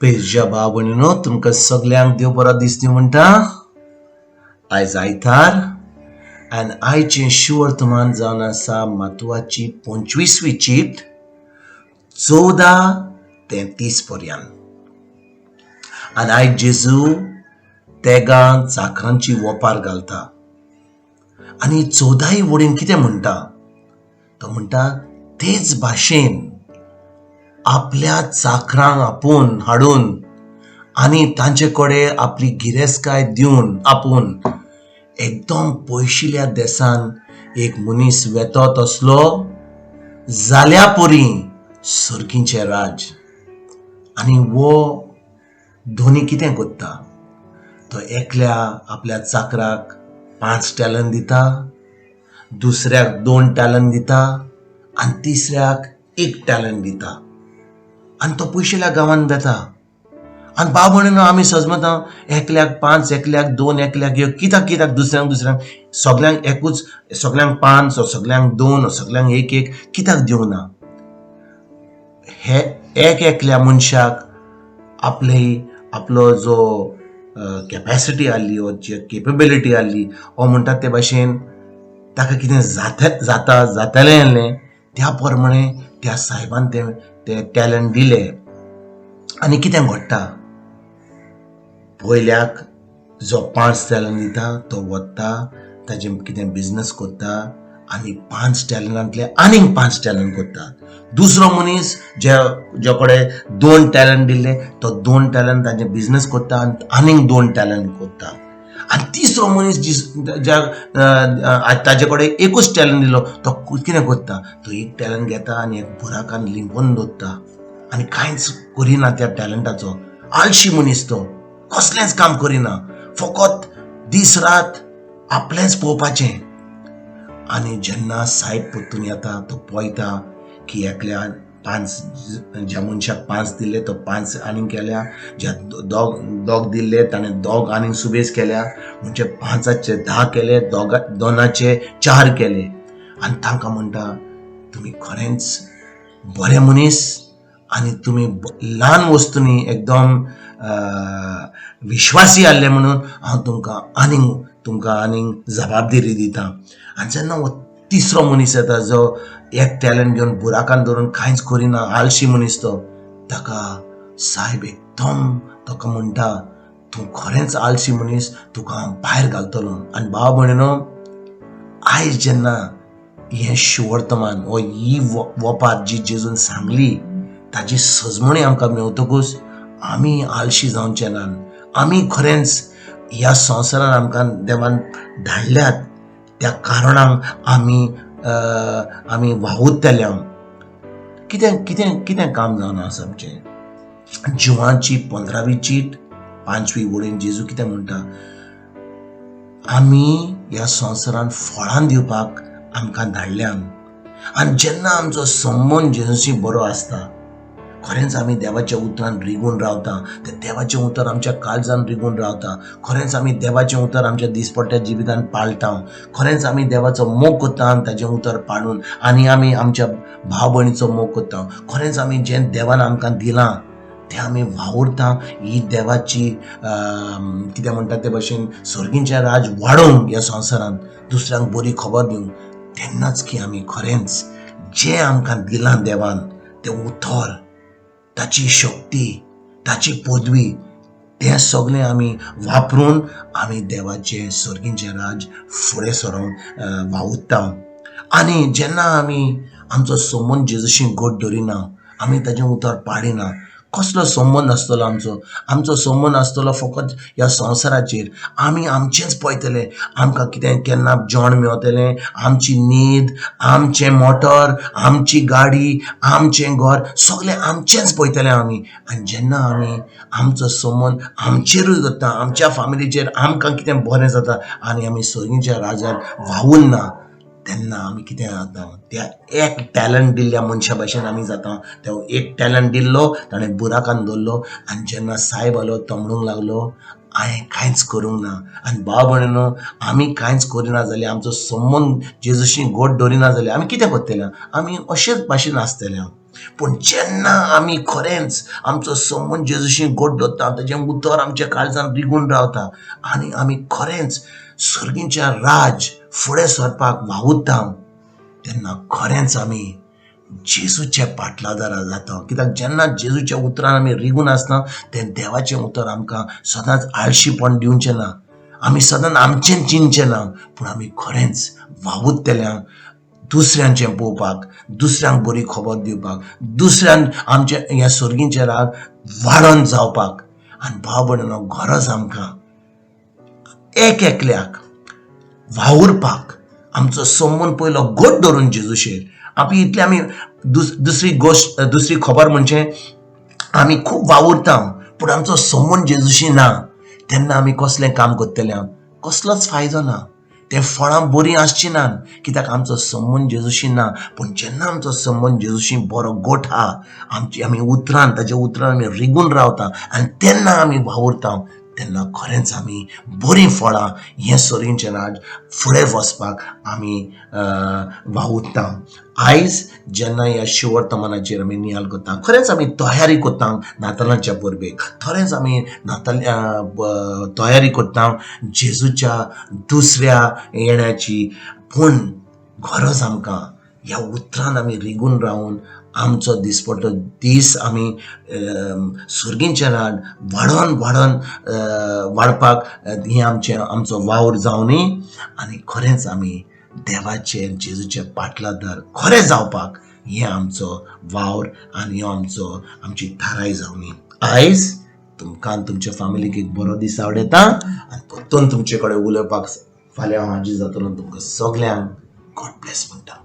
पेरज्या भाव भयणीनो, तुमकां सगल्यांक देव बरो दीस दी म्हणटा. आयज आयतार आनी आयचें शिवर्तमान जावन आसा मातुवाची 25वी चीट 14 ते 30 पर्यंत. आनी आयज जेजू तेगां चाकरांची वोपार घालता आनी 14 वडीन कितें म्हणटा, तो म्हणटा तेच भाशेन आपल्या चाकरांक आपोवन हाडून आनी तांचे कडेन आपली गिरेस्तकाय दिवन आपूण एकदम पयशिल्या देसान एक मनीस वेतो तसलो जाल्या परी सर्गीचें राज. आनी वो धोनी कितें करता, तो एकल्या आपल्या चाकराक 5 टॅलंट दिता, दुसऱ्याक 2 टॅलंट दिता आनी तिसऱ्याक 1 टॅलंट दिता आनी तो पयशिल्या गांवांत वेता. आनी भाव भयणीनो, आमी सजमता एकल्याक 5, एकल्याक 2, एकल्याक 1, कित्याक कित्याक दुसऱ्यांक दुसऱ्यांक सगल्यांक एकूच, सगल्यांक 5, सगल्यांक 2, सगल्यांक 1 1 कित्याक दिवंक ना? हे एक एकल्या मनशाक आपले आपलो जो कॅपॅसिटी आहली वो जी केपेबिलिटी आहली वो म्हणटा ते भाशेन ताका कितें जाता जाता जातलें आहलें त्या प्रमाणे त्या सायबान ते ते टॅलंट दिले. आनी कितें घडटा, पयल्याक जो 5 टॅलंट दिता तो वता ताजें कितें बिजनस करता आनी 5 टॅलंटांतले आनीक 5 टॅलंट करता. दुसरो मनीस जे कडेन 2 टॅलंट दिल्ले तो 2 टॅलंट ताजें बिजनस करता आनी आनीक 2 टॅलंट करता. आनी तिसरो मनीस ज्या ताजे कडेन एकूच टॅलंट दिलो तो कितें करता, तो 1 टॅलंट घेता आनी एक बुराकान लिंपोवन दवरता आनी कांयच करिना त्या टॅलंटाचो. आळशी मनीस तो, कसलेंच काम करिना, फकत दीस रात आपलेंच पळोवपाचें. आनी जेन्ना सायब परतून येता तो पळयता की एकल्या 5, ज्या मनशाक 5 दिल्ले तो 5 आनीक केल्या, ज्या दोग दिल्ले ताणें 2 आनीक सुबेज केल्या, म्हणजे 5 10 केले, 2 4 केले. आनी तांकां म्हणटा तुमी खरेंच बरे मनीस आनी तुमी ल्हान वस्तूंनी एकदम विश्वासी आहले म्हणून हांव तुमकां आनीक जबाबदारी दिता. आनी जेन्ना हो तिसरो मनीस येता जो 1 टॅलंट घेवन बुराकान धरून कांयच करिना, आळशी मनीस तो, ताका सायब एकदम ताका म्हणटा तूं खरेंच आळशी मनीस, तुका हांव भायर घालतलो. आनी भाव भयणीनो, आयज जेन्ना हें शिवर्तमान वो ही वोपार जी जेजून सांगली ताजी सजमणी आमकां मेवतकूच आमी आळशी जावचे नात. आमी खरेंच ह्या संवसारान आमकां देवान धाडल्यात त्या कारणांक आमी आमी वावुरतले. कितें कितें कितें काम जावन आसा आमचें. जिवाची 15वी चीट 5वी वडीन जेजू कितें म्हणटा, आमी ह्या संवसारान फळां दिवपाक आमकां धाडल्यान. आनी जेन्ना आमचो संबंद जेजूशी बरो आसता, खरेंच आमी देवाच्या उतरान रिगून रावता, ते देवाचें उतर आमच्या काळजान रिगून रावता, खरेंच आमी देवाचें उतर आमच्या दिसपट्ट्या जिवितान पाळटा, खरेंच आमी देवाचो मोग करता आनी ताजें उतर पाळून आनी आमी आमच्या भाव भयणीचो मोग करता, खरेंच आमी जें देवान आमकां दिलां तें आमी वावुरता. ही देवाची कितें म्हणटा ते भाशेन सर्गींचें राज वाडोवंक ह्या संवसारान दुसऱ्यांक बरी खबर दिवंक, तेन्नाच की आमी खरेंच जें आमकां दिलां देवान तें उतर, ताची शक्ती, ताची पदवी, तें सगळें आमी वापरून आमी देवाचें सर्गींचें राज फुडें सरोंक वावुरता. आनी जेन्ना आमी आमचो संबंद जेजूशी घट दवरिना, आमी ताजें उतर पाळिना, कसलो संबंद आसतलो आमचो? आमचो संबंद आसतलो फकत ह्या संवसाराचेर. आमी आमचेंच पळयतले, आमकां कितें केन्ना जेवण मेवतलें, आमची न्हीद, आमचें मोटर, आमची गाडी, आमचें घर, सगळें आमचेंच पळयतले आमी. आनी जेन्ना आमी आमचो संबंद आमचेरूय जाता, आमच्या फामिलीचेर, आमकां कितें बरें जाता आनी आमी सर्गीच्या राजान वावुरना, तेन्ना आमी कितें जाता, त्या 1 टॅलंट दिल्ल्या मनशा भाशेन आमी जाता. तो 1 टॅलंट दिल्लो ताणें बुराकान दवरलो आनी जेन्ना सायब आलो तो म्हणूंक लागलो हांवें कांयच करूंक ना. आनी भाव भयणीनो, आमी कांयच करिना जाल्यार, आमचो संबंद जेजूशी घट दवरिना जाल्यार आमी कितें करतले? आमी अशेच भाशेन आसतले. पूण जेन्ना आमी खरेंच आमचो संबंद जेजूशी गोड दवरता, ताजें उतर आमच्या काळजान रिगून रावता आनी आमी खरेंच सर्गीच्या राज फुडें सरपाक वावुरता, तेन्ना खरेंच आमी जेजूच्या पाटलादारा जाता. कित्याक जेन्ना जेजूच्या उतरान आमी रिगून आसता तें देवाचें उतर आमकां सदांच आळशीपण दिवचें ना, आमी सदांच आमचें चिंतचें ना, पूण आमी खरेंच वावुरतल्या दुसऱ्यांचें पळोवपाक, दुसऱ्यांक बरी खबर दिवपाक, दुसऱ्यान आमचें ह्या सर्गीचें राग वाडोन जावपाक. आनी भाव भयणीनो, गरज आमकां एक एकल्याक वावुरपाक आमचो संबंद पयलो गोड धरून जेजूशेर. आमी इतले आमी दुसरी गोश्ट, दुसरी खबर म्हणजे आमी खूब वावुरता पूण आमचो संबंद जेजूशी ना, तेन्ना आमी कसलें काम करतले? कसलोच फायदो ना. ते फळां बरीं आसचीं ना, कित्याक आमचो संबंद जेजूशी ना. पूण जेन्ना आमचो संबंद जेजूशी बरो गोठ आहा, आमची आमी उतरान ताच्या उतरान आमी रिगून रावता आनी तेन्ना आमी वावुरता, तेन्ना खरेंच आमी बरीं फळां हें सरींचें राज फुडें वचपाक आमी वावुरता. आयज जेन्ना ह्या शिवर्तमानाचेर आमी नियाळ करता, खरेंच आमी तयारी करता नातालांच्या परबेक, खरेंच आमी नाताल तयारी करता जेजूच्या दुसऱ्या येण्याची. पूण गरज आमकां ह्या उतरान आमी रिगून रावन आमचो दिसपट्टो दीस आमी सर्गींच्या रान वाडोन वाडोन वाडपाक हें आमचें आमचो वावर जावनी आनी खरेंच आमी देवाचे जेजूचे पाटलादार खरें जावपाक हें आमचो वावर आनी हो आमचो आमची थाराय जावनी. आयज तुमकां आनी तुमच्या फामिलीक एक बरो दीस आवडयता आनी परतून तुमचे कडेन उलोवपाक फाल्यां हांव हाजीर जातलो. तुमकां सगल्यांक गॉड ब्लेस म्हणटा.